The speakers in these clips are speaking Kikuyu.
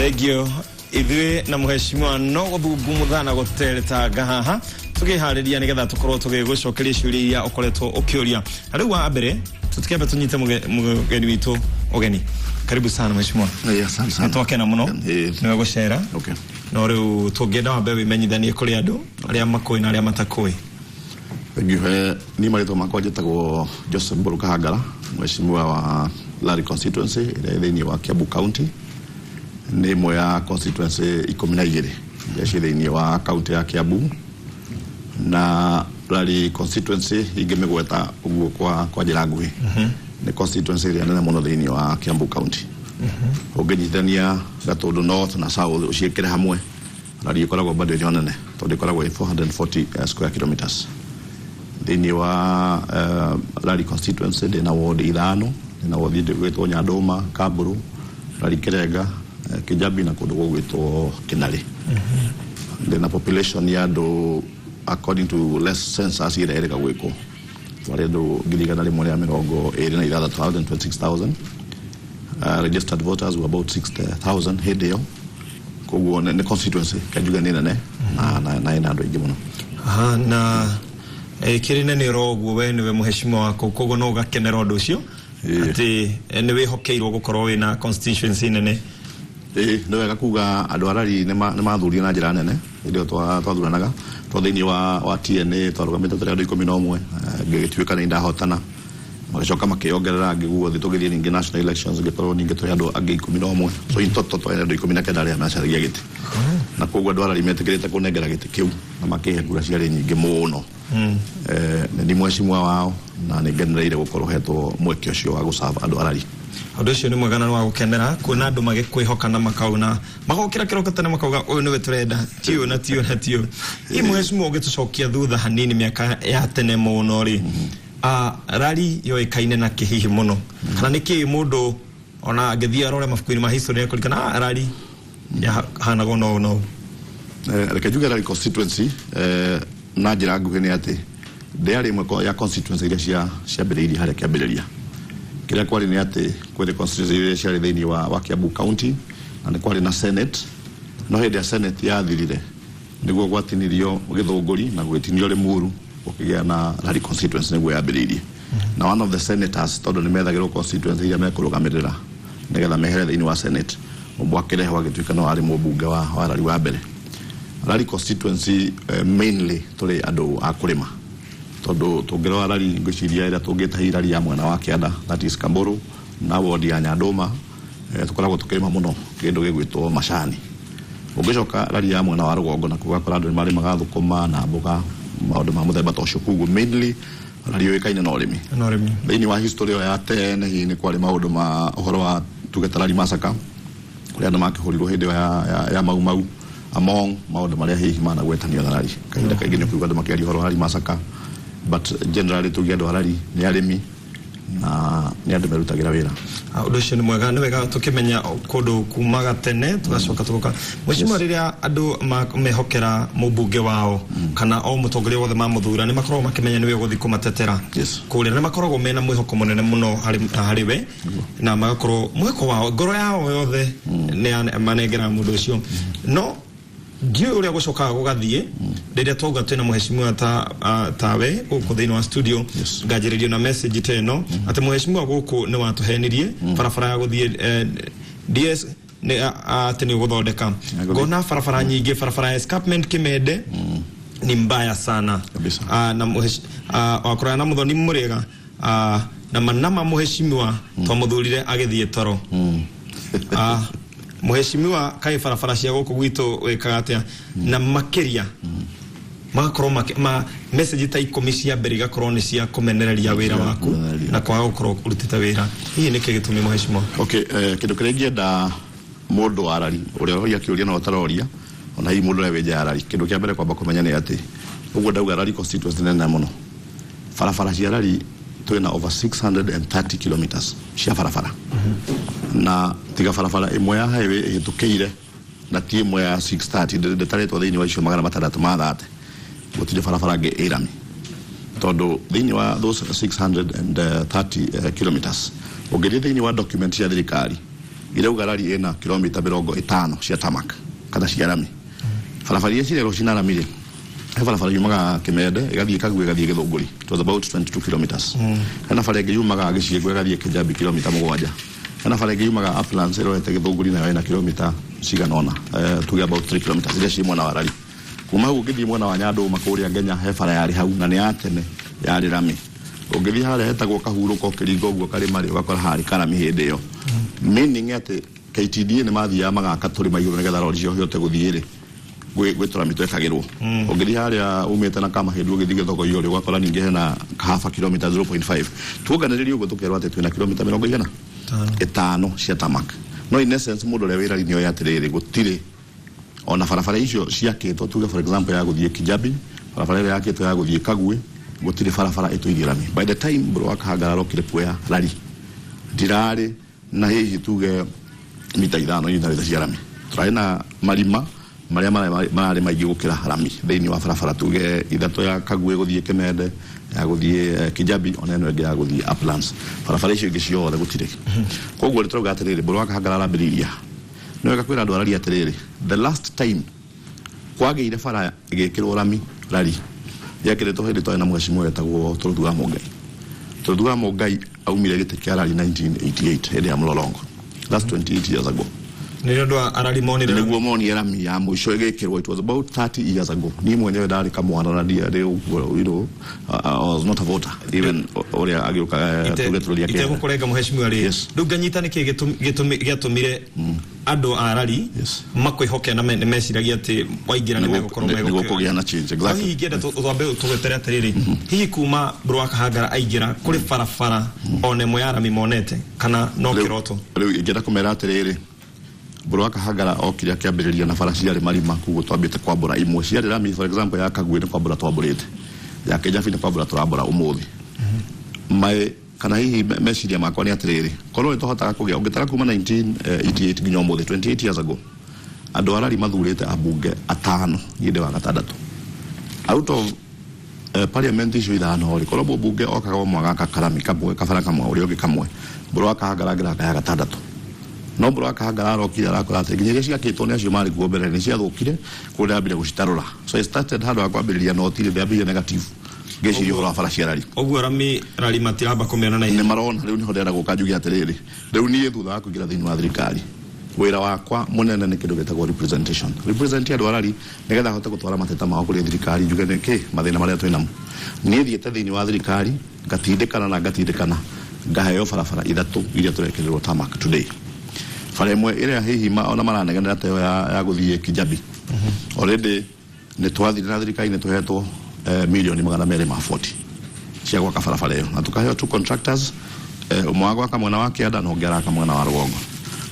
Thengio. Ithuĩ na mũheshimiwa no gũthungumutha na gũteretanga haha tũkĩharĩria nĩgetha tũkorwo tũgĩgũcokeria ciũria iria ũkoretwo ũkĩũria. Na rĩu wa mbere tũtikĩambe tũnyite mũgeni witũ ũgeni. Karibu sana, mheshimiwa. Asante sana. Nĩtwakena mũno nĩwe gũcera. No rĩu tũngĩenda wambe wĩmenyithanie kũrĩ andũ arĩa makũĩ na arĩa matakũĩ. Thank you. Niĩ marĩtwa makwa njĩtagwo Joseph Mburu Kahangara, mheshimiwa wa Lari constituency ĩrĩa ĩ thĩinĩ wa Kiambu County. Nĩ ĩmwe ya constituency 12 iria ciĩ thĩinĩ wa county ya Kiambu. Na Lari constituency ingĩmĩgweta ũguo kwa njĩra nguhĩ, nĩ constituency ĩrĩa nene mũno thĩinĩ wa Kiambu County. Ũngĩnyitithania Gatũndũ North na South ũciĩkĩre hamwe, Lari ĩkoragwo bado ĩrĩ o nene tondũ ĩkoragwo ĩ 440 square kilometers. Thĩinĩ wa Lari constituency ndĩna ward ithano. Ndĩna ward ĩgwĩtwo Nyandũma, Kamburu, Lari Kĩrenga, Kĩjabi na kũndũ gũgwĩtwo Kĩnarĩ. Ndĩna population ya andũ, according to last census ĩrĩa ĩrĩga gwĩkwo, twarĩ andũ 126,000, 126,000. Registered voters were about 60,000 hĩndĩ ĩyo. Koguo nĩ constituency kanjuge nĩ nene na ĩna andũ aingĩ mũno. Aha, na kĩrĩ nene oro ũguo, we nĩwe mũheshimiwa wako, koguo no ũgakenera ũndũ ũcio atĩ nĩ wĩhokeirwo gũkorwo wĩna constituency nene. Ĩĩ, nĩ wega kuga andũ a Lari nĩ mathurire na njĩra nene hĩndĩ ĩyo twathuranaga. Twa thĩinĩ wa TNA twarũgamĩte tũrĩ andũ 11, ngĩgĩtuĩka nĩ ndahotana. Magĩcoka makĩongerera angĩ guothe, tũgĩthiĩ ningĩ national elections, ngĩkorwo ningĩ tũrĩ andũ angĩ 11. So in total twarĩ andũ 19 arĩa macaragia gĩtĩ, na koguo andũ a Lari metĩkĩrĩte kũnengera gĩtĩ kĩu na makĩhe kura ciarĩ nyingĩ mũno. Nĩ ndi mheshimiwa wao na nĩ ngenereire gũkorwo hetwo mweke ũcio wa gũserve andũ a Lari. Ũndũ ũcio nĩ mwega na nĩ wa gũkenera kuona andũ magĩkwĩhoka na makauna magokĩra kĩroko tene makauga ũyũ nĩwe tũrenda, ti ũyũ na ti ũyũ na ti ũyũ. Ĩ mheshimiwa, ũngĩtũcokia thutha hanini mĩaka ya tene mũno rĩ, Lari yoĩkaine na kĩhihi mũno kana nĩ kĩĩ? Mũndũ ona angĩthiĩ arore mabuku-inĩ ma history ekũririkana Lari yahanagwo no ũũ na ũũ. Reke njuge Lari constituency na njĩra nguhĩ nĩ atĩ ndĩarĩ ĩmwe ya constituency iria ciambĩrĩirie harĩa kĩambĩrĩria. Kĩrĩa kwarĩ nĩ atĩ kwĩrĩ constituency iria ciarĩ thĩinĩ wa Kiambu County na nĩ kwarĩ na Senate, no hĩndĩ ya Senate yathirire nĩguo gwatinirio Gĩthũngũri na gũgĩtinio Limuru, gũkĩgĩa na Lari constituency nĩguo yambĩrĩirie. Na one of the senators, tondũ nĩ methagĩrwo constituency iria mekũrũgamĩrĩra nĩgetha mehere thĩinĩ wa Senate, ũmwe akĩrehwo agĩtuĩka no arĩ mũmbunge wa Lari wa mbere. Lari constituency mainly tũrĩ andũ a kũrĩma, tondũ tũngĩrora Lari, ngwĩciria ĩrĩa tũngĩta hihi Lari ya mwena wa kĩanda, that is Kamburu na ward ya Nyandũma, tũkoragwo tũkĩrĩma mũno kĩndũ gĩgwĩtwo macani. Ũngĩcoka Lari ya mwena wa rũgongo nakuo, ũgakora andũ nĩ marĩmaga thũkũma na mboga, maũndũ ma mũthemba ta ũcio. Koguo mainly Lari yũĩkaine na ũrĩmi. Na ũrĩmi. Thĩinĩ wa history ĩyo ya tene hihi nĩ kwarĩ maũndũ ma ũhoro wa tuge ta Lari Massacre, kũrĩa andũ makĩhũrirwo hĩndĩ ĩyo ya Mau Mau, among maũndũ marĩa hihi managwetanio na Lari. Kahinda kaingĩ nĩ ũkũigua andũ makĩaria ũhoro wa Lari Massacre, but generally tuge andũ a Lari nĩ arĩmi na nĩ andũ merutagĩra wĩra. Ũndũ ũcio nĩ mwega, nĩ wega tũkĩmenya kũndũ kumaga tene tũgacoka tũgoka. Mheshimiwa, rĩrĩa andũ mehokera mũmbunge wao kana o mũtongoria wothe mamũthura, nĩ makoragwo makĩmenya nĩwe ũgũthiĩ kũmatetera kũrĩa, nĩ makoragwo mena mwĩhoko mũnene mũno harĩ we na magakorwo mwĩhoko wao, ngoro yao yothe nĩ manengeraga mũndũ ũcio. No ndiũĩ ũrĩa gũcokaga gũgathiĩ rĩrĩa twauga twĩna mũheshimiwa tawe gũkũ thĩinĩ wa studio, nganjĩrĩrio na message ta ĩno atĩ mũheshimiwa gũkũ nĩ watũhenirie barabara ya gũthiĩ DS nĩ atĩ nĩ ũgũthondeka. Ngona barabara nyingĩ, barabara ya escarpment Kimende ni mbaya sana. Na wakũraya na Mũthoni Mũrĩga, na manama mũheshimiwa twamũthurire agĩthiĩ toro. Mũheshimiwa, kaĩ barabara cia gũkũ gwitũ wĩkaga atĩa? Na makĩria magakorwo ma message ta 10 cia mbere igakorwo nĩ cia kũmenereria wĩra waku kũmenereria. Na kwaga gũkorwo ũrutĩte wĩra. Hihi nĩkĩ gĩtũmi, mũheshimiwa? Okay, kĩndũ kĩrĩa ingĩenda mũndũ wa Lari ũrĩa ũroria kĩũria na ũtaroria, ona hihi mũndũ ũrĩa wĩ nja ya Lari, kĩndũ kĩa mbere kwamba kũmenya nĩ atĩ ũguo ndauga Lari constituency nene mũno. Barabara cia Lari twĩna over 630 kilometers cia barabara, na tiga barabara ĩmwe ya highway ĩhĩtũkĩire na ti ĩmwe ya 630 ndĩtarĩtwo thĩinĩ wa icio 630, gũtirĩ barabara ĩngĩ ĩrami, tondũ thĩinĩ wa those 630 kilometers, ũngĩthiĩ thĩinĩ wa document cia thirikari Irauga rari ĩna kilomita 50 cia tarmac kana cia rami. Barabara iria cirerwo cina rami rĩ, he barabara yumaga Kimende ĩgathiĩ Kagwe ĩgathiĩ Gĩthũngũri, it was about 22 kilometers. Hena bara ĩngĩ yumaga Gĩciengwe ĩgathiĩ Kĩjambi, kilomita 7. Hena bara ĩngĩ yumaga Uplands ĩrorete Gĩthũngũri, nayo ĩna kilomita cigana ũna, tuge about 3 kilometers iria ciĩ mwena wa Rari. Kuma hau ũngĩthiĩ mwena wa Nyandũma kũrĩa Ngenya, he bara yarĩ hau na nĩ ya tene yarĩ rami. Ũngĩthiĩ harĩa hetagwo Kahurũko, ũkĩringa ũguo karĩma rĩ, ũgakora harĩ karami hĩndĩ ĩyo, meaning atĩ KTDA nĩ mathiaga magaka tũrĩma igũrũ nĩgetha rori cio ihote gũthiĩ rĩ, gwĩ tũrami twekagĩrwo. Ũngĩthiĩ harĩa umĩte na Kamahĩndu ũgĩthiĩ Gĩthogoiyo rĩ, ũgakora ningĩ hena half a kilomita, 0.5. Tuonganĩrĩria ũguo tũkerwo atĩ twĩna kilomita mĩrongo igana ĩtano cia tarmac. No in essence mũndũ ũrĩa wĩra nĩ oĩ atĩrĩrĩ, gũtirĩ ona barabara icio ciakĩtwo, tuge for example ya gũthiĩ Kijabi, barabara ĩrĩa yakĩtwo ya gũthiĩ Kagwe, gũtirĩ barabara ĩtũirie rami. By the time Mbũrũ wa Kahangara arokire kuoya rari, ndirarĩ na hihi tuge mita 5 itarĩ cia rami. Tũrarĩ na marima marĩa mararĩ maingĩ gũkĩra rami thĩinĩ wa barabara tuge ithatũ, ya Kagwe gũthiĩ Kimende, ya gũthiĩ Kijabi, ona ĩno ĩngĩ ya gũthiĩ Uplands. Barabara icio ingĩ ciothe gũtirĩ. Koguo nĩ tũrauga atĩrĩrĩ, Mbũrũ wa Kahangara arambĩrĩiria nĩ wega kwĩra andũ arari atĩrĩrĩ, the last time kwagĩire bara ĩgĩkĩrwo rami rari yekĩrĩtwo hĩndĩ twarĩ na mheshimiwa wetagwo Tũrũthu wa Mũngai. Tũrũthu wa Mũngai aumire gĩtĩ kĩa rari 1988 hĩndĩ ya mũlolongo. That's 28 years ago. Nĩ ũndũ wa arari monire. Nĩguo monire rami ya mũico ĩgĩkĩrwo. It was about 30 years ago. Niĩ mwenyewe ndarĩ kamwana na ndiarĩ ũguo, I was not a voter even ũrĩa agĩũka, tuge tũrũria. Itegũkũrenga mũheshimiwa rĩ, rĩu nganyita nĩkĩ gĩatũmire andũ a rari makwĩhoke na nĩ meciragia atĩ waingĩra nĩ megũkorwo nĩguo kũgĩa na change. No hihi ingĩenda twambe tũgwetere atĩrĩrĩ, hihi kuma Mbũrũ wa Kahangara aingĩra, kũrĩ barabara ona ĩmwe ya rami monete kana no kĩroto? Rĩu ingĩenda kũmera atĩrĩrĩ, Mbũrũ wa Kahangara okire akĩambĩrĩria na bara ciarĩ marima, koguo twambĩte kwambũra imwe ciarĩ rami. For example ya Kagwe nĩ kwambũra twambũrĩte, ya Kĩjabi nĩ kwambũra tũrambũra ũmũthĩ. Mae kana hihi meciria makwa nĩ atĩrĩrĩ, korwo nĩ tũhotaga kũgĩa ũngĩtara kuma 1988 nginya ũmũthĩ, 28 years ago, andũ arari mathurĩte ambunge atano, niĩ ndĩ wa gatandatũ out of parliament icio ithano rĩ. Korwo mũmbunge okaga o mwaka karami kamwe, kabara kamwe, ũrĩa ũngĩ kamwe, Mbũrũ wa Kahangara ngĩraka ya gatandatũ. No Mbũrũ wa Kahangara arokire arakora atĩ nginya iria ciakĩtwo nĩ acio marĩ kuo mbere nĩ ciathũkire, koguo ndĩrambire gũcitarũra. So I started handũ ha kwambĩrĩria noti rĩ, ndĩrambĩrĩria negative ngĩciria ũhoro wa bara cia rari. Ũguo rami rari matiramba kũmĩona na nĩ ihenya. Marona rĩu nĩho ndĩrenda gũka njuge atĩrĩrĩ, rĩu niĩ thutha wa kũingĩra thĩinĩ wa thirikari, wĩra wakwa mũnene nĩ kĩndũ gĩtagwo representation, represent andũ arari nĩgetha hote gũtwara mateta mao kũrĩ thirikari, njuge nĩ kĩ mathĩna marĩa twĩ namo. Niĩ thiĩte thĩinĩ wa thirikari ngatindĩkana na ngatindĩkana ngaheo barabara ithatũ iria tũrekĩrĩrwo tarmac today. Bara ĩmwe ĩrĩa hihi ona maranegenera ta ĩyo ya gũthiĩ Kijabi, already nĩ twathire na thirikari, nĩ tũhetwo milioni 240 cia gwaka barabara ĩyo, na tũkaheo two contractors, ũmwe wa gwaka mwena wa kĩanda na ũngĩ araka mwena wa rũgongo.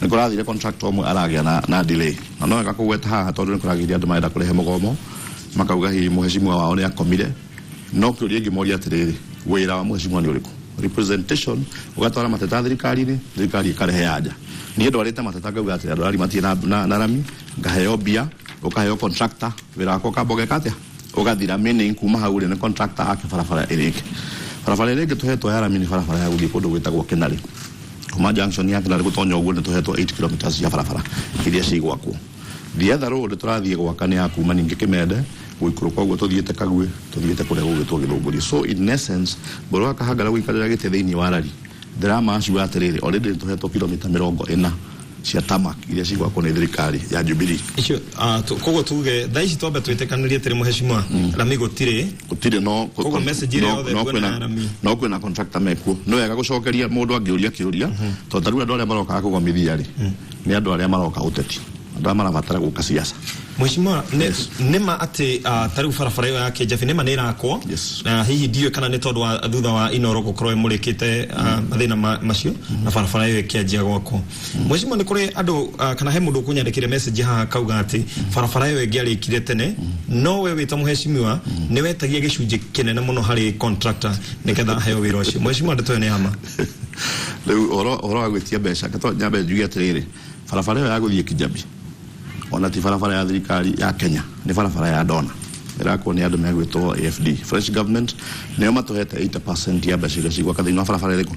Nĩ kũrathire contractor ũmwe aragĩa na delay, na no wega kũgweta haha tondũ nĩ kũragĩire andũ marenda kũrehe mũgomo, makauga hihi mũheshimiwa wao nĩ akomire. No kĩũria ingĩmoria atĩrĩrĩ, wĩra wa mũheshimiwa nĩ ũrĩkũ? Representation, ũgatwara mateta thirikari-inĩ, thirikari ĩkarehe anja. Niĩ ndwarĩte mateta ngauga atĩ andũ arari matirĩ na rami, ngaheo mbia, ũkaheo contractor, wĩra wakwa ũkamba ũgeka atĩa, ũgathira, meaning kuma hau rĩ, nĩ contractor ake barabara ĩrĩke. Barabara ĩrĩa ĩngĩ tũhetwo ya rami nĩ barabara ya gũthiĩ kũndũ gwĩtagwo Kenarĩ, kuma junction ya Kenarĩ gũtonya ũguo, nĩ tũhetwo 8 kilometers cia barabara iria cigwakwo. The other road tũrathiĩ gwaka nĩ ya kuma ningĩ Kimende gũikũrũka ũguo tũthiĩte Kagwe, tũthiĩte kũrĩa gũgĩtwo Gĩthũngũri. So in essence Mbũrũ wa Kahangara gũikarĩra gĩtĩ thĩinĩ wa rari, ndĩramaciuga atĩrĩrĩ, already nĩ tũhetwo kilomita 40 cia tarmac iria cigwakwo nĩ thirikari ya Jubilee. Icio koguo tuge thaa ici twambe twĩtĩkanĩrie atĩrĩ, mũheshimiwa, rami gũtirĩ. Gũtirĩ, no Koguo message ĩrĩa yothe no nguona kwĩna ya rami. No kwĩna contractor mekuo. No wega gũcokeria mũndũ angĩũria kĩũria, tondũ ta rĩu andũ arĩa marokaga kũgomithia rĩ, nĩ andũ arĩa maroka ũteti, andũ arĩa marabatara gũka siasa. Mheshimiwa, nĩ ma atĩ ta rĩu barabara ĩyo ya Kĩjabi nĩ ma nĩ ĩrakwo? Yes. Na hihi ndiũĩ kana nĩ tondũ wa thutha wa Inoro gũkorwo ĩmũrĩkĩte mathĩna macio na barabara ĩyo ĩkĩanjia gwakwo. Mheshimiwa, nĩ kũrĩ andũ kana he mũndũ ũkũnyandĩkĩre message haha akauga atĩ barabara ĩyo ĩngĩarĩkire tene, no we wĩ ta mũheshimiwa nĩ wetagia gĩcunjĩ kĩnene mũno harĩ contractor nĩgetha aheo wĩra ũcio. Mheshimiwa, ndeto ĩyo nĩ ya ma? Rĩu ũhoro wa gwĩtia mbeca, reke nyambe njuge atĩrĩrĩ, barabara ĩyo ya gũthiĩ Kijabi ona ti barabara ya thirikari ya Kenya, nĩ barabara ya dona ĩrakwo nĩ andũ megwĩtwo AFD, French government nĩo matũhete 80% ya mbeca iria cigwaka thĩinĩ wa barabara ĩrĩkũ,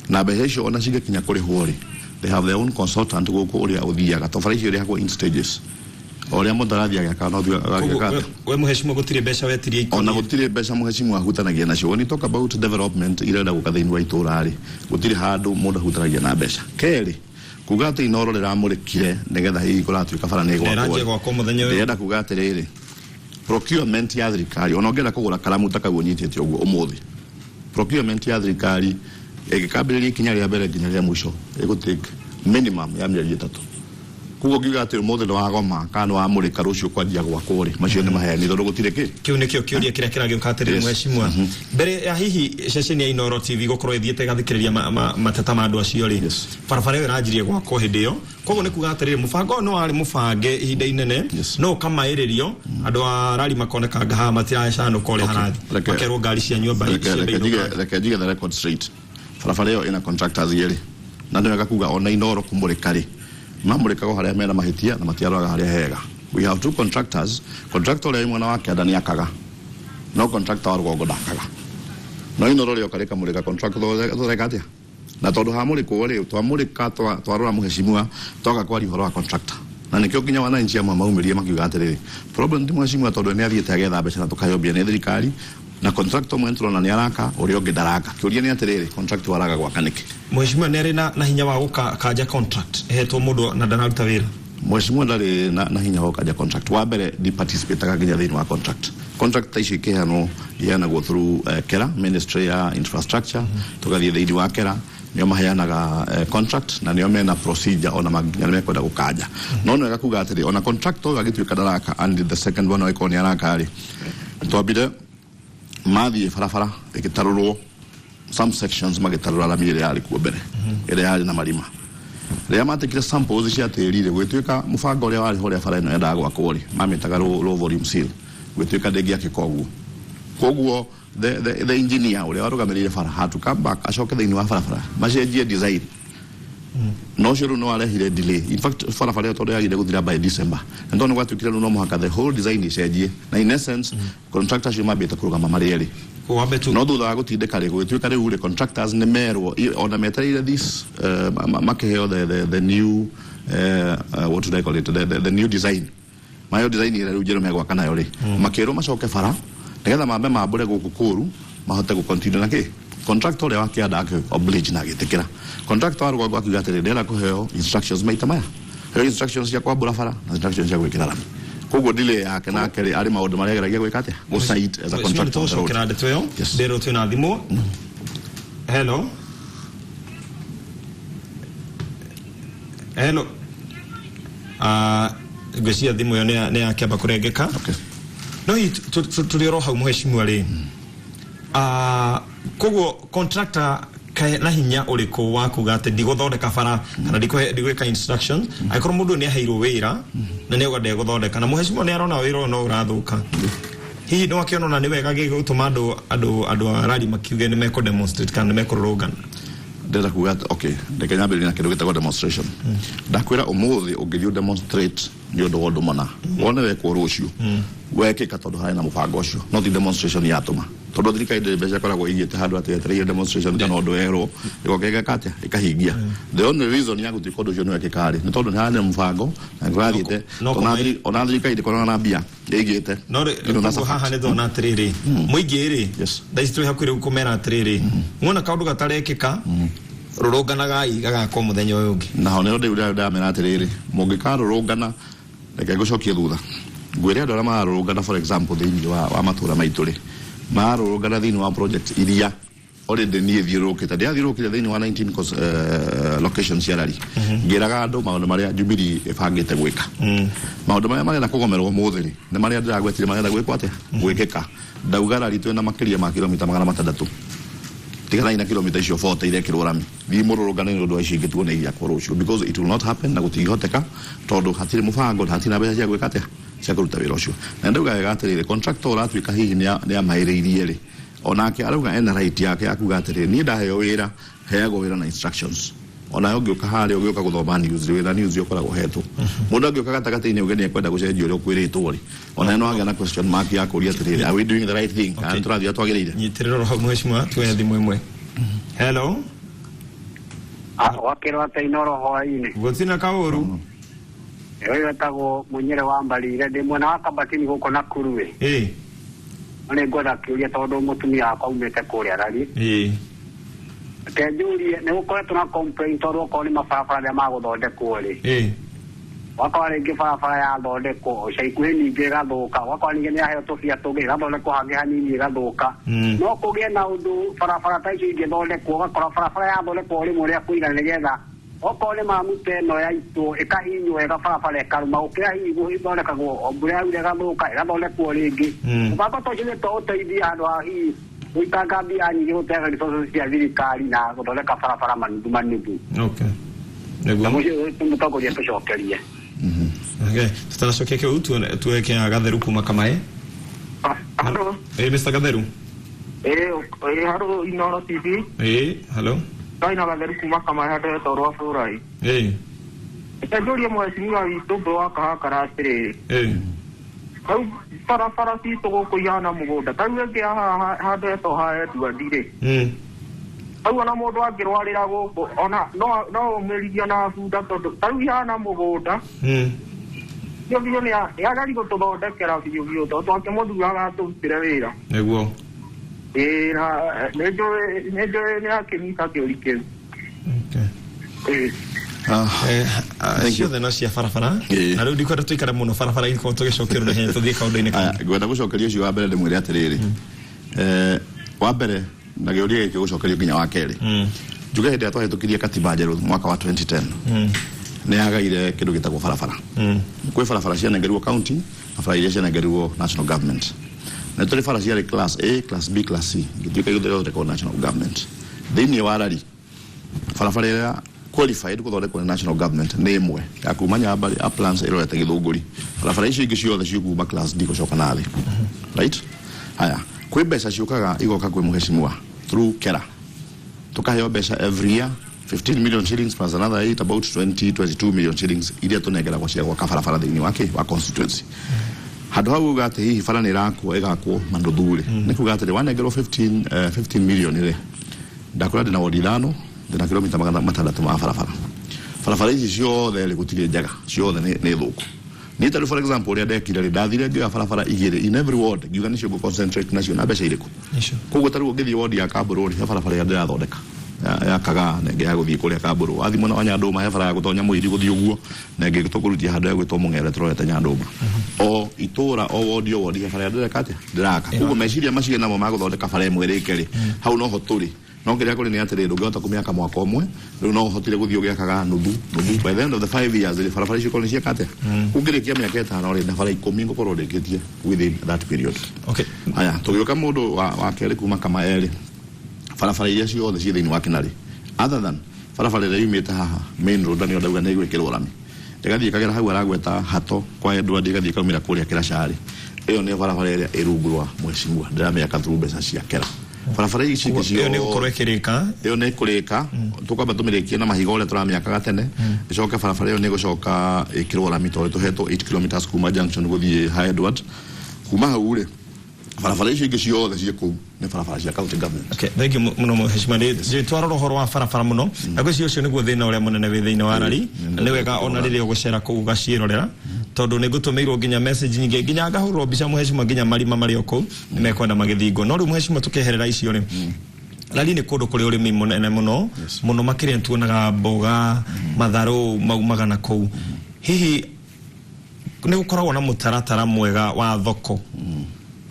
na mbeca icio ona cingĩkinya kũrĩhwo rĩ They have their own consultant gũkũ ũrĩa ũthiaga to bara icio irĩhagwo in stages, o ũrĩa mũndũ arathiĩ agĩakaga no thiĩ Koguo agĩaka. We mũhecimwa gũtirĩ mbeca wetirie Ona ikoniĩ? Gũtirĩ mbeca mũhecimu ahutanagia nacio. When you talk about development irenda gũka thĩinĩ wa itũra rĩ, gũtirĩ handũ mũndũ ahutanagia na mbeca. Kerĩ, kuga atĩ Inoro rĩramũrĩkire nĩgetha hihi kũratuĩka bara nĩ Ĩranjia gwakwo, gwakwo mũthenya ũyũ. Ndĩrenda kuga atĩrĩrĩ, procurement ya thirikari, ona ũngĩenda kũgũra karamu ta kau ũnyitĩte ũguo ũmũthĩ, procurement ya thirikari ĩngĩkambĩrĩria ikinya rĩa mbere nginya rĩa mũico ĩgũ take minimum ya mĩeri 3. Koguo ngiuga atĩ ũmũthĩ nĩ wagoma kana nĩ wamũrĩka, rũciũ kwanjia gwakwo rĩ, macio nĩ maheni tondũ gũtirĩ kĩ. Kiu nikio kiuria kiria kiragiuka atiriri, mheshimiwa, mbere ya hihi ceceni ya Inoro TV gukorwo ithiite gathikiriria mateta ma andu acio ri, barabara ĩyo ĩranjirie gwakwo hĩndĩ ĩyo. Koguo nĩ kuga atĩrĩrĩ, mũbango ũyũ no warĩ mũbange ihinda inene, no ũkamaĩrĩrio andũ a rari makonekanga haha matiracanũka ũrĩa harathi, makerwo ngari cianyu amba ciambe inũkange. Reke njige the record straight. Barabara ĩyo ĩna contractors igĩrĩ, na nĩ wega kuga ona Inoro kũmũrĩka rĩ, mamũrĩkaga o harĩa mena mahĩtia na matiaroraga harĩa hega. We have two contractors. Contractor ũrĩa wĩ mwena wa kĩanda nĩ akaga, no contractor wa rũgongo ndakaga. No Inoro rĩoka rĩkamũrĩka contractor thoreka atĩa? Na tondũ hamũrĩkwo rĩ, twamũrĩka twarora mũhecimua, twaga kwaria ũhoro wa contractor, na nĩkĩo nginya wananchi amwe maumĩrire makiuga atĩrĩrĩ, problem ti mũhecimua tondũ nĩ athiĩte agetha mbeca na tũkaheo mbia nĩ thirikari, na contractor ũmwe nĩtũrona nĩ araka, ũrĩa ũngĩ ndaraka. Kĩũria nĩ atĩrĩrĩ, contractor araga gwaka nĩkĩ? Mheshimiwa nĩ arĩ na hinya wa gũkanja contract ĩhetwo mũndũ na ndararuta wĩra? Mheshimiwa ndarĩ na hinya wa gũkanja contract. Wa mbere, ndi participataga nginya thĩinĩ wa contract. Contract ta icio ikĩheanwo iheanagwo through KERA, Ministry ya Infrastructure. Tũgathiĩ thĩinĩ wa KERA, nĩo maheanaga contract na nĩo mena procedure ona nginya nĩmekwenda gũkanja. No nĩ wega kuga atĩrĩ, ona contractor ũyũ agĩtuĩka ndaraka and the second one agĩkorwo nĩ araka rĩ, twambire mathiĩ barabara ĩgĩtarũrwo some sections, magĩtarũra rami ĩrĩa yarĩ kuo mbere, ĩrĩa yarĩ na marima. Rĩrĩa matekire samples cia tĩri rĩ, gwĩtuĩka mũbango ũrĩa warĩ ho ũrĩa bara ĩno yendaga gwakwo rĩ, mamĩtaga low volume seal, gwĩtuĩka ndĩngĩakĩka ũguo. Koguo the engineer ũrĩa warũgamĩrĩire bara had to come back, acoke thĩinĩ wa barabara macenjie design. No ũcio rĩu nĩ warehire delay. In fact, barabara ĩyo tondũ yagire gũthira by December, na tondũ nĩ gwatuĩkire rĩu no mũhaka the whole design icenjie, na in essence contractor acio mambĩte kũrũgama marĩ erĩ. Wambe tu. No thutha wa gũtindĩka rĩ, gũgĩtuĩka rĩu rĩ, contractors nĩ merwo ona metereire this makĩheo the new what do I call it, the new design, mayo design ĩrĩa rĩu njerũ megwaka nayo rĩ, makĩrwo macoke bara nĩgetha mambe mambũre gũkũ kũru mahote gũ continue. Na kĩ contractor ũrĩa wa kĩanda akĩ oblige na agĩtĩkĩra. Contractor wa rũgongo akiuga atĩrĩ, ndĩrenda kũheo instructions maita maya, heo instructions cia kwambũra bara na instructions cia gwĩkĩra rami. Koguo delay yake nake rĩ, arĩ maũndũ marĩa ageragia gwĩka atĩa, gũ cite as a Mheshimiwa, contractor on the road. nĩtũgũcokera ndeto ĩyo. Yes. Ndĩrwo twĩna thimũ. Hello, hello. Ngwĩciria thimũ ĩyo nĩ yakĩamba kũrengeka. No hihi tũrĩ oro hau, mũhecimiwa rĩ, koguo contractor kae na hinya ũrĩkũ wa kuga atĩ ndigũthondeka bara kana ndigwĩka instructions, angĩkorwo mũndũ ũyũ nĩ aheirwo wĩra na nĩ auga ndegũthondeka, na mũhecimiwa nĩ arona wĩra ũyũ no ũrathũka? Hihi no akĩona ona nĩ wega gĩgũtũma andũ a rari makiuge nĩ mekũ demonstrate kana nĩ mekũrũrũngana? Ndĩrenda kuga atĩ okay, reke nyambĩrĩrie na kĩndũ gĩtagwo demonstration. Ndakwĩra ũmũthĩ ũngĩthiĩ demonstrate nĩ ũndũ wa ũndũ mũna wone wekwo, rũciũ wekĩka tondũ harĩ na mũbango ũcio. No ti demonstration yatũma, tondũ thirikari ndĩrĩ mbeca ĩkoragwo ĩigĩte handũ atĩ yetereire demonstration kana ũndũ werwo ĩgoka ĩgeka atĩa, ĩkahingia. The only reason ya gũtuĩka ũndũ ũcio nĩ wekĩka rĩ, nĩ tondũ nĩ harĩ na mũbango na nĩ kũrathiĩte. No Ona thirikari ndĩkoragwo na mbia ĩigĩte. No rĩ, You know, that's a koguo haha fact. nĩ thona atĩrĩrĩ, mũingĩ rĩ, thaa ici twĩ hakuhĩ rĩu kũmera atĩrĩrĩ, muona kaũndũ gatarekĩka, rũrũnganagai gagakwo mũthenya ũyũ ũngĩ. Naho nĩho ndĩu ndamera atĩrĩrĩ, mũngĩkarũrũngana, reke ngũcokie thutha ngwĩre andũ arĩa mararũrũngana, for example thĩinĩ wa matũra maitũ rĩ, mararũrũngana thĩinĩ wa project iria already niĩ thiũrũrũkĩte, ndĩrathiũrũrũkĩte thĩinĩ wa 19 locations cia rari, ngĩraga andũ maũndũ marĩa Jubilee ĩbangĩte gwĩka. Maũndũ marĩa marenda kũgomerwo ũmũthĩ rĩ, nĩ marĩa ndĩragwetire marenda gwĩkwo atĩa, gwĩkĩka. Ndauga rari twĩna makĩria ma kilomita 600. Tiganai na kilomita icio 40 irekĩrwo rami, thiĩ mũrũrũngane nĩ ũndũ wa icio ingĩ tuone igiakwo rũciũ, because it will not happen na gũtingĩhoteka tondũ hatirĩ mũbango na hatirĩ na mbeca cia gwĩka atĩa, cia kũruta wĩra ũcio. Na ndauga wega atĩrĩrĩ, contractor ũratuĩka hihi nĩ amaĩrĩirie rĩ, onake arauga ena right yake ya kuga atĩrĩrĩ, niĩ ndaheo wĩra, heagwo wĩra na instructions. Onawe ũngĩũka harĩa ũgĩũka gũthoma news rĩ, wĩra news ũkoragwo hetwo. Mũndũ angĩũka gatagatĩ-inĩ uge nĩ ekwenda gũcenjia ũrĩa ũkwĩrĩtwo rĩ, onawe no agĩa na question mark ya kũria atĩrĩrĩ, are we doing the right thing, kana nĩ tũrathiĩ ũrĩa twagĩrĩire? Nyitĩrĩra oro hau, mheshimiwa, tuoe thimũ ĩmwe. Hello. Wakĩrwo atĩ Inoro hwaĩ-inĩ. Gũtirĩ kaũru. Ũyũ wetagwo Mũnyere wa Mbarire, ndĩ mwena wa Kabatini gũkũ Nakuru ĩ. No nĩ ngwenda kĩũria tondũ mũtumia wakwa aumĩte kũrĩa Rari. Reke njũrie, nĩ gũkoretwo na complaint tondũ okorwo nĩ mabarabara arĩa magũthondekwo rĩ. Wakora rĩngĩ barabara yathondekwo ica ikuhĩ ningĩ ĩgathũka, wakora ningĩ nĩ yaheo tũbia tũngĩ ĩgathondekwo hangĩ hanini ĩgathũka. No kũgĩe na ũndũ barabara ta icio ingĩthondekwo, ũgakora barabara yathondekwo rĩmwe rĩa kũigana nĩgetha okorwo nĩ mamuta ĩno yaitwo ĩkahihinywo wega barabara ĩkarũma, gũkĩra hihi ĩthondekagwo o mbura yaura ĩgathũka ĩgathondekwo rĩngĩ. Mũbango ta ũcio nĩ to ũteithie handũ ha hihi gũitanga mbia nyingĩ gũteaga resources cia thirikari na gũthondeka barabara manuthu manuthu. Okay. Nĩguo. Na mũcio mũtongoria tũcokerie. Okay. Tutaracokia kĩu tuweke Gatheru kuma Kamae. Halo. Mr. Gatheru. Halo Inoro TV. Hello. Kaina Gatheru kuma Kamae handũ hetagwo rwa Bũrai. Reke njũrie mheshimiwa witũ Mbũ wa Kahakara atĩrĩrĩ. Rĩu barabara citũ gũkũ ihana mũgũnda. Ta rĩu ĩngĩ haha handũ hetagwo ha Edward rĩ. Rĩu ona mũndũ angĩrwarĩra gũkũ ona no ũmĩrithio na bunda tondũ ta rĩu ihana mũgũnda. Biũ biũ nĩ ageri gũtũthondekera biũ biũ tondũ twakĩmũthuraga atũrutĩre wĩra. Nĩguo. Na nĩ njũĩ nĩ akĩnyita kĩũri kĩu. Okay. Ciothe no cia barabara. Na rĩu ndikwenda tũikare mũno barabara-inĩ korwo tũgĩcokerwo na ihenya tũthiĩ kaũndũ-inĩ kangĩ. Ngwenda gũcokeria ũcio wa mbere ndĩmwĩre atĩrĩrĩ. Wa mbere na kĩũria gĩkĩ gũcokerio nginya wa kerĩ. Njuge hĩndĩ ĩrĩa twahĩtũkirie katiba njerũ mwaka wa 2010 nĩ yagaire kĩndũ gĩtagwo barabara. Kwĩ barabara cianengerirwo county na barabara iria cianengerirwo national government. Na tũrĩ bara ciarĩ class A, class B, class C, igĩtuĩka igĩthondekwo national government. Thĩinĩ wa Rari barabara ĩrĩa qualified gũthondekwo nĩ national government nĩ ĩmwe ya kuma Nyambari Uplands ĩrorete Gĩthũngũri. Barabara icio ingĩ ciothe ciũkuma class D gũcoka na thĩ. Right? Haya, kwĩ mbeca ciũkaga igoka kwĩ mũheshimiwa through KERA. Tukaheo mbeca every year 15 million shillings plus another 8, about 20 22 million shillings iria tũnengeragwo cia gwaka barabara thĩinĩ wa kĩ wa constituency. Handũ hau uga atĩ hihi bara nĩ ĩrakwo ĩgakwo manuthu rĩ, nĩ kuga atĩrĩ wanengerwo 15 million rĩ, ndakwĩra ndĩna wodi ithano, ndĩna kilomita 600 ma barabara. Barabara ici ciothe rĩ gũtirĩ njega, ciothe nĩ thũku. Niĩ tarĩu for example ũrĩa ndekire rĩ, ndathire ngĩoya barabara igĩrĩ in every ward, ngiuga nĩcio ngũ concentrate nacio na mbeca irĩkũ. Koguo tarĩu ũngĩthiĩ ward ya Kambũrũ rĩ, he barabara ĩrĩa ndĩrathondeka ya Kagaa na ĩngĩ ya gũthiĩ kũrĩa Kambũrũ. Wathiĩ mwena wa Nyandũma he bara ya gũtonya Mũiri gũthiĩ ũguo, na ĩngĩ tũkũrutia handũ hegwĩtwo Mũng'ere tũrorete Nyandũma. O itũra o ward o ward he bara ĩrĩa ndĩreka atĩa ndĩraka. Koguo meciria macio namo ma gũthondeka bara ĩmwe ĩrĩke rĩ, hau noho tũrĩ. No kĩrĩa kũrĩ nĩ atĩrĩrĩ, ndũngĩhota kũmĩaka mwaka ũmwe, rĩu no ũhotire gũthiĩ ũgĩakaga nuthu nuthu. By the end of the 5 years rĩ, barabara icio ikorwo nĩ ciaka atĩa. Ũngĩrĩkia mĩaka 5 rĩ, na bara 10 ngũkorwo ndĩkĩtie within that period. Haya, tũgĩũka mũndũ wa kerĩ kuma Kamae rĩ, barabara iria ciothe ciĩ thĩinĩ wa Kĩnarĩ, other than barabara ĩrĩa yumĩte haha main road, nĩyo ndauga nĩ ĩgwĩkĩrwo rami, ĩgathiĩ ĩkagera hau aragweta hato kwa Edward, ĩgathiĩ ĩkaumĩra kũrĩa Kĩracarĩ. Ĩyo nĩyo barabara ĩrĩa ĩ rungu rwa mheshimiwa, ndĩramĩaka through mbeca cia KERA. Barabara ici ingĩ Ĩyo nĩ gũkorwo ĩkĩrĩka. Ĩyo nĩ ĩkũrĩka, tũkwamba tũmĩrĩkie na mahiga ũrĩa tũramĩakaga tene, ĩcoke barabara ĩyo nĩ ĩgũcoka ĩkĩrwo rami tondũ tũhetwo 8 kilometers kuma junction gũthiĩ ha Edward. Kuma hau rĩ, barabara icio ingĩ ciothe ciĩ kũu nĩ barabara cia county government. Okay, thank you mũno mheshimiwa. Nĩ twarora ũhoro wa barabara mũno, na ngwĩciria ũcio nĩguo thĩna ũrĩa mũnene wĩ thĩinĩ wa Rari. Nĩ wega ona rĩrĩa ũgũcera kũu ũgaciĩrorera, tondũ nĩ ngũtũmĩirwo nginya message nyingĩ, nginya ngahũrwo mbica mheshimiwa, nginya marima marĩ o kũu nĩ mekwenda magĩthingwo. No rĩu mheshimiwa, tũkeherera icio rĩ, Rari nĩ kũndũ kũrĩ ũrĩmi mũnene mũno mũno makĩria, tuonaga mboga, matharũ maumaga na kũu. Hihi nĩ gũkoragwo na mũtaratara mwega wa thoko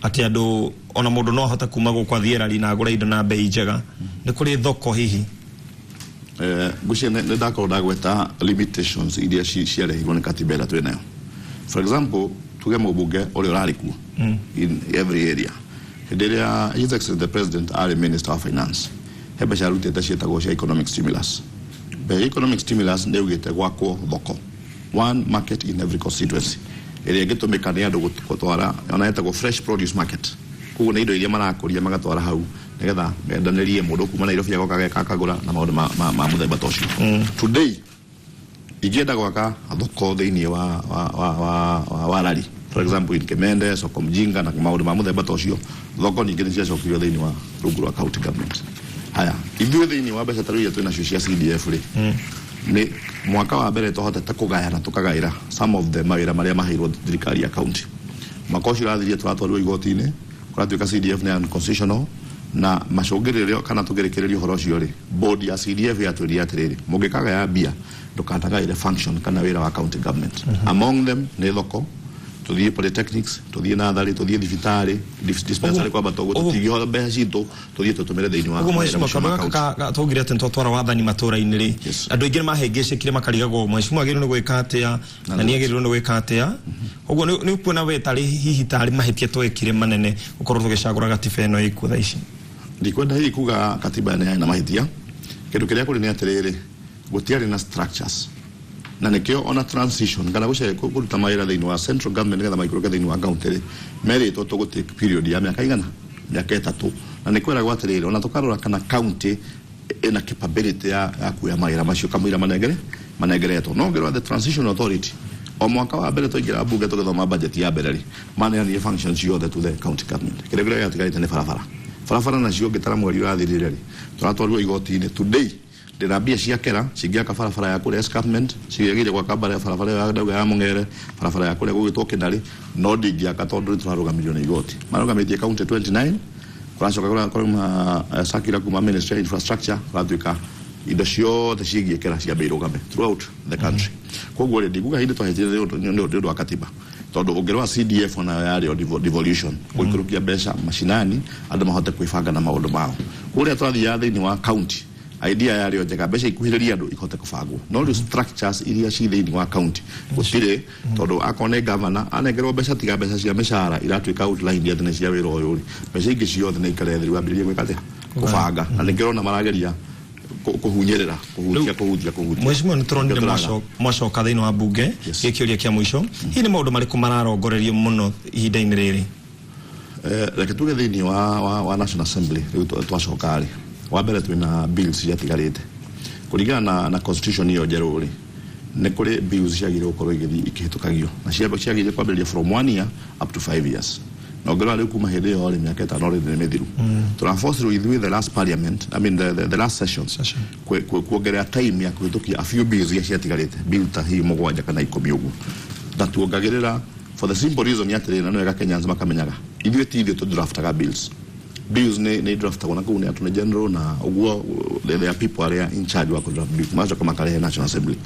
atĩ andũ ona mũndũ no ahote kuma gũkũ athiĩ Rari na agũre indo na bei njega? Nĩ kũrĩ thoko hihi? Ngwĩciria nĩ ndakorwo ndagweta limitations iria ciarehirwo nĩ katiba ĩrĩa twĩ nayo. For example, tuge mũmbunge ũrĩa ũrarĩ kuo in every area, hĩndĩ ĩrĩa His Excellency the President arĩ Minister of Finance, he mbeca arutĩte ciĩtagwo cia economic stimulus. Mbeca economic stimulus nĩ augĩte gwakwo thoko, one market in every constituency, ĩrĩa ĩngĩtũmĩka nĩ andũ gũtwara, ona ĩtagwo fresh produce market. Koguo nĩ indo iria marakũria magatwara hau nĩgetha mendanĩrie, mũndũ kuma Nairobi agoka ageka akagũra na maũndũ ma mũthemba ta ũcio. Today ingĩenda gwaka thoko thĩinĩ wa Rari, for example in Kimende, soko mjinga na maũndũ ma mũthemba ta ũcio, thoko ningĩ nĩ ciacokirio thĩinĩ wa rungu rwa county government. Haya, ithuĩ thĩinĩ wa mbeca ta rĩu iria twĩ nacio cia CDF rĩ, nĩ mwaka wa mbere twahotete kũgayana tũkagaĩra some of the mawĩra marĩa maheirwo thirikari ya county. Mwaka ũcio ũrathirie tũratwarirwo igoti-inĩ, kũratuĩka CDF nĩ unconstitutional, na macũngĩrĩrio kana tũgĩrĩkĩrĩria ũhoro ũcio rĩ, board ya CDF yatwĩrire atĩrĩrĩ, mũngĩkagaya mbia ndũkanagaĩre function kana wĩra wa county government. Among them nĩ thoko, tuthiĩ polytechnics, tuthiĩ natharĩ, tuthiĩ thibitarĩ, dispensary kwambata ũguo, tũtingĩhota mbeca citũ tuthiĩ tũtũmĩre thĩinĩ wa Ũguo mheshimiwa, kaũndũ gaka twaugire atĩ nĩtwatwara wathani matũra-inĩ rĩ, andũ aingĩ nĩmahĩngĩcĩkire makarigagwo mheshimiwa agĩrĩirwo nĩ gwĩka atĩa na nĩ agĩrĩirwo nĩ gwĩka atĩa. Ũguo nĩ ũkuona we tarĩ hihi tarĩ mahĩtia twekire manene gũkorwo tũgĩcagũra gatiba ĩno ĩkuo thaa ici? Ndikwenda hihi kuga katiba nĩ yarĩ na mahĩtia. Kĩndũ kĩrĩa kũrĩ nĩ atĩrĩrĩ, gũtiarĩ na structures, na nĩkĩo ona transition kana kũruta mawĩra thĩinĩ wa central government nĩgetha maikũrũke thĩinĩ wa county rĩ, merĩtwo tũgũ take period ya mĩaka igana, mĩaka 3, na nĩ kwĩragwo atĩrĩrĩ, ona tũkarora kana county ĩna capability ya kuoya mawĩra macio kamũira manengeretwo. No ngĩrora the transition authority, o mwaka wa mbere twaingĩra bunge tũgĩthoma budget ya mbere rĩ, maneanire functions ciothe to the county government. Kĩrĩa kĩrĩa gĩatigarĩte nĩ barabara. Barabara nacio ngĩtara mweri ũrathirire rĩ, tũratwarirwo igoti-inĩ today. Ndĩna mbia cia kera cingĩaka barabara ya kũrĩa escarpment, ciagĩrĩire gwaka barabara ya ndauga ya Mũng'ere, barabara ya kũrĩa gũgĩtwo Kĩnarĩ, no ndingĩaka tondũ nĩtũrarũgamirio nĩ igoti. Marũgamĩtie county 29, kũracoka kũrauma circular kuma Ministry of Infrastructure, kũratuĩka indo ciothe ciĩgiĩ kera ciambe irũgame throughout the country. Koguo rĩ, ndikuga hĩndĩ twahĩtire nĩ ũndũ wa katiba, tondũ ũngĩrora CDF onayo yarĩ o devolution, gũikũrũkia mbeca macinani andũ mahote kwĩbanga na maũndũ mao. Kũrĩa twathiaga thĩinĩ wa county, idea yarĩ o njega, mbeca ikuhĩrĩria andũ ihote kũbangwo, no rĩu structures iria ci thĩinĩ wa county gũtirĩ, tondũ akorwo nĩ governor anengerwo mbeca tiga mbeca cia mĩcara iratuĩka outline atĩ nĩ cia wĩra ũyũ rĩ, mbeca ingĩ ciothe nĩ ikare thĩ, rĩu ambĩrĩrie gwĩka atĩa, kũbanga, na nĩkĩo ũrona marageria kũhunyĩrĩra, kũhutia. Mheshimiwa, nĩtũronire mwacoka thĩinĩ wa bunge gĩkĩũria kĩa mũico, hihi nĩ maũndũ marĩkũ mararongorerio mũno ihinda-inĩ rĩrĩ? Reke tuge thĩinĩ wa National Assembly rĩu twacoka rĩ, wa mbere twĩna bills ciatigarĩte kũringana na constitution ĩyo njerũ rĩ, nĩ kũrĩ bills ciagĩrĩirwo gũkorwo igĩthiĩ ikĩhĩtũkagio, na ciagĩrĩire kwambĩrĩria from 1 year up to 5 years. Na ũngĩrora rĩu kuma hĩndĩ ĩyo rĩ, mĩaka 5 rĩ nĩ mĩthiru. Tũraforcirwo ithuĩ the last parliament, I mean the last session, kuongerera time ya kũhĩtũkia a few bills iria ciatigarĩte, bill ta hihi 7 kana 10 ũguo, na tuongagĩrĩra for the simple reason atĩrĩrĩ, na nĩ wega Kenyans makamenyaga ithuĩ ti ithuĩ tũdraftaga bills. Bills nĩ draftagwo na kũu nĩ attorney general, na ũguo there are people arĩa in charge wa kũdraft bills, macoka makarehe National Assembly.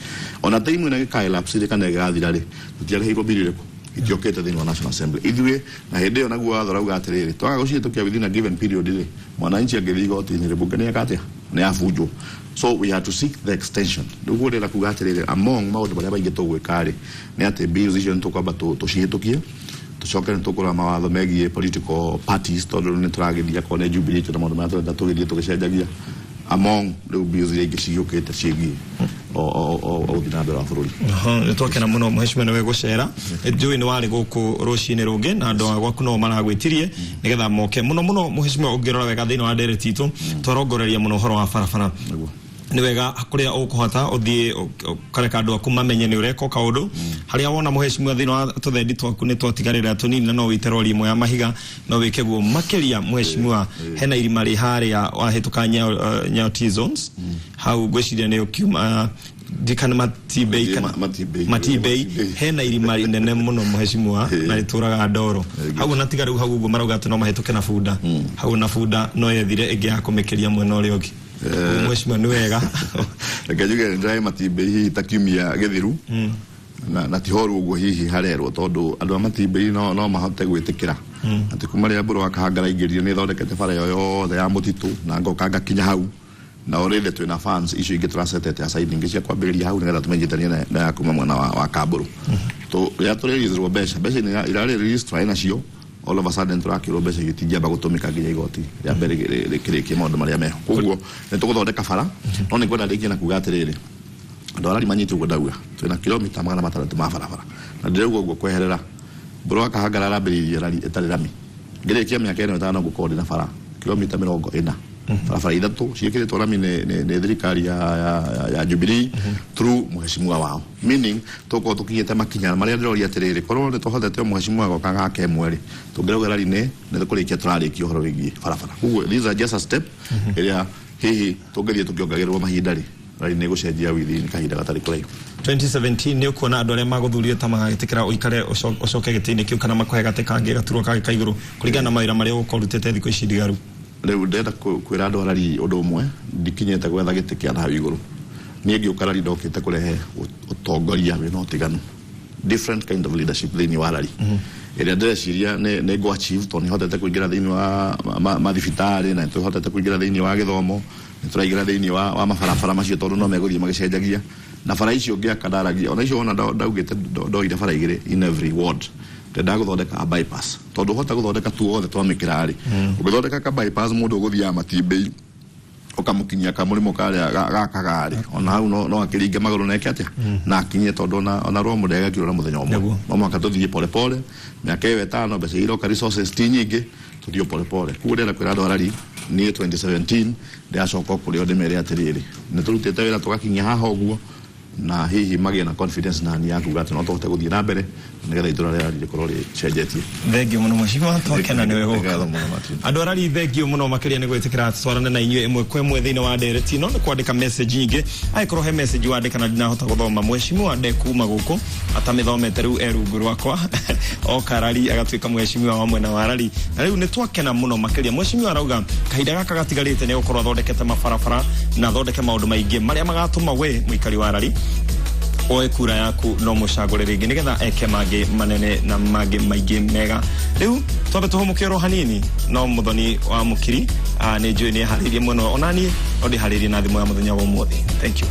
Ona time ĩno ĩgĩka elapse kana ĩgĩgathira rĩ, tũtiareheirwo bill ĩrĩkũ itiokĩte thĩinĩ wa National Assembly. Ithuĩ na hĩndĩ ĩyo naguo watho ũrauga atĩrĩrĩ, twaga gũcihĩtũkia within a given period rĩ, mwananchi angĩthiĩ igoti-inĩ rĩ, bunge nĩ eka atĩa, nĩ yabunjwo. So we had to seek the extension. Rĩu ndĩrenda kuga atĩrĩrĩ, among maũndũ marĩa maingĩ tũgwĩka rĩ, nĩ atĩ bills icio nĩ tũkwamba tũcihĩtũkie, tũcoke nĩ tũkũrora mawatho megiĩ political parties, tondũ nĩ tũragĩthiĩ akorwo nĩ Jubilee na maũndũ marĩa tũrenda tũgĩthiĩ tũgĩcenjagia, among rĩu bills iria ingĩ ciũkĩte ciĩgiĩ o ũthii na mbere wa bũrũri. Nĩ twakena mũno mheshimiwa nĩwe gũcera, njũĩ nĩ warĩ gũkũ rũcinĩ rũngĩ na andũ a gwaku no maragwĩtirie nĩgetha moke mũno mũno. Mheshimiwa, ũngĩrora wega thĩinĩ wa ndereti itũ twarongoreria mũno ũhoro wa barabara. Nĩ wega kũrĩa ũkũhota ũthiĩ ũkareka andũ aku mamenye nĩ ũreka kaũndũ. Harĩa wona mheshimiwa thĩinĩ wa tũthendi twaku nĩ twatigarĩra tũnini, na no wĩite rori ĩmwe ya mahiga, no wĩke guo makĩria. Mheshimiwa, hena irima rĩ harĩa wahĩtũka Nyayo T zones hau, ngwĩciria nĩ ũkiuma ndikana Matibei kana Matibei, hena irima inene mũno mheshimiwa, na rĩtũraga ndoro hau, na tiga rĩu hau ũguo marauga atĩ no mahĩtũke na bunda hau, na bunda no yethire ĩngĩ ya kũmĩkĩria mwena ũrĩa ũngĩ. Mheshimiwa, nĩ wega. Reke njuge nĩ ndĩraĩ Matibei hihi ta kiumia gĩthiru, na ti horu ũguo hihi harerwo, tondũ andũ a Matibei no mahote gwĩtĩkĩra atĩ kuma rĩrĩa Mbũrũ wa Kahangara aingĩrire nĩ ĩthondekete bara ĩyo yothe ya mũtitũ na ngoka ngakinya hau, na already twĩna funds icio ingĩ tũracetete aside ingĩ cia kwambĩrĩria hau nĩgetha tũmenyithanie na ya kuma mwena wa Kambũrũ. Rĩrĩa tũrĩreleaserwo mbeca, mbeca irarĩ release tũrarĩ nacio, all of a sudden tũrakĩrwo mbeca itingĩamba gũtũmĩka nginya igoti rĩa mbere rĩkĩrĩkie maũndũ marĩa meho. Koguo nĩ tũgũthondeka bara, no nĩ ngwenda ndĩkie na kuga atĩrĩrĩ, andũ arĩa manyite ũguo ndauga twĩna kilomita 600 ma barabara, na ndĩrauga ũguo kweherera Mbũrũ wa Kahangara arambĩrĩirie rari ĩtarĩ rami, ngĩrĩkia mĩaka ĩno 5 ngũkorwo ndĩna bara kilomita 40, barabara 3 ciĩkĩrĩtwo rami nĩ thirikari ya Jubilee through mheshimiwa wao, meaning tũkorwo tũkinyĩte makinya marĩa ndĩroria atĩrĩrĩ, korwo nĩ tũhotete mheshimiwa goka gake ĩmwe rĩ, tũngĩrauga rari nĩ kũrĩkia tũrarĩkia ũhoro wĩgiĩ barabara. Koguo these are just a step ĩrĩa Hihi tũngĩthiĩ tũkĩongagĩrĩrwo mahinda rĩ, rari nĩ gũcenjia within kahinda gatarĩ kũraihu. 2017 nĩ ũkuona andũ arĩa magũthurire ta magagĩtĩkĩra ũikare ũcoke gĩtĩ-inĩ kĩu, kana makũhe gatĩ kangĩ gaturwa kangĩ ka igũrũ kũringana na mawĩra marĩa ũgũkorwo ũrutĩte thikũ ici ndigaru? Rĩu ndĩrenda kwĩra andũ arari ũndũ ũmwe, ndikinyĩte gwetha gĩtĩ kĩa na hau igũrũ. Niĩ ngĩũka rari ndokĩte kũrehe ũtongoria wĩna ũtiganu, different kind of leadership thĩinĩ wa rari, ĩrĩa ndĩreciria nĩ ngũ achieve, tondũ nĩ hotete kũingĩra thĩinĩ wa mathibitarĩ, na nĩ tũhotete kũingĩra thĩinĩ wa gĩthomo, nĩ tũraingĩra thĩinĩ wa mabarabara macio, tondũ no megũthiĩ magĩcenjagia na bara icio ngĩaka ndaragia ona icio ona ndaugĩte ndoire bara igĩrĩ in every ward. Ndenda gũthondeka a bypass, tondũ ũhota gũthondeka tuothe twamĩkĩra rĩ, ũgĩthondeka ka bypass mũndũ ũgũthiaga matimbĩ ũkamũkinyia kamũrĩmo karĩa gaka garĩ ona hau no akĩringe magũrũ na eke atĩa na akinye, tondũ ona rwa mũndũ agakirwo na mũthenya ũmwe. No mũhaka tũthiĩ pole pole mĩaka ĩyo 5, mbeca iroka, resources ti nyingĩ, tũthiĩ pole pole. Koguo ndĩrenda kwĩra andũ arari niĩ 2017 ndĩracoka kũrĩ o ndĩmere atĩrĩrĩ, nĩ tũrutĩte wĩra tũgakinyia haha ũguo, na hihi magĩe na confidence na ni ya kuga atĩ no tũhote gũthiĩ na mbere nĩgetha itũra rĩa Rari rĩkorwo rĩcenjetie. Thengio mũno mheshimiwa, twakena nĩwe gũka. Andũ arari, thengio mũno makĩria nĩ gwĩtĩkĩra twarane na inyuĩ ĩmwe kwa ĩmwe thĩinĩ wa ndereti. No nĩ kwandĩka message nyingĩ, angĩkorwo he message wandĩka na ndinahota gũthoma, mheshimiwa ndekuma gũkũ atamĩthomete. Rĩu e rungu rwakwa oka rari agatuĩka mheshimiwa wa mwena wa rari, na rĩu nĩ twakena mũno makĩria. Mheshimiwa arauga kahinda gaka gatigarĩte nĩ gũkorwo athondekete mabarabara na athondeke maũndũ maingĩ marĩa magatũma we mũikari wa rari oe kura yaku no mũcagũre rĩngĩ nĩgetha eke mangĩ manene na mangĩ maingĩ mega. Rĩu twambe tũhũmũke oro hanini, no Mũthoni wa Mũkiri nĩ njũĩ nĩ eharĩirie mũno, onaniĩ no ndĩharĩirie na thimũ ya mũthenya wa ũmũthĩ. Thank you.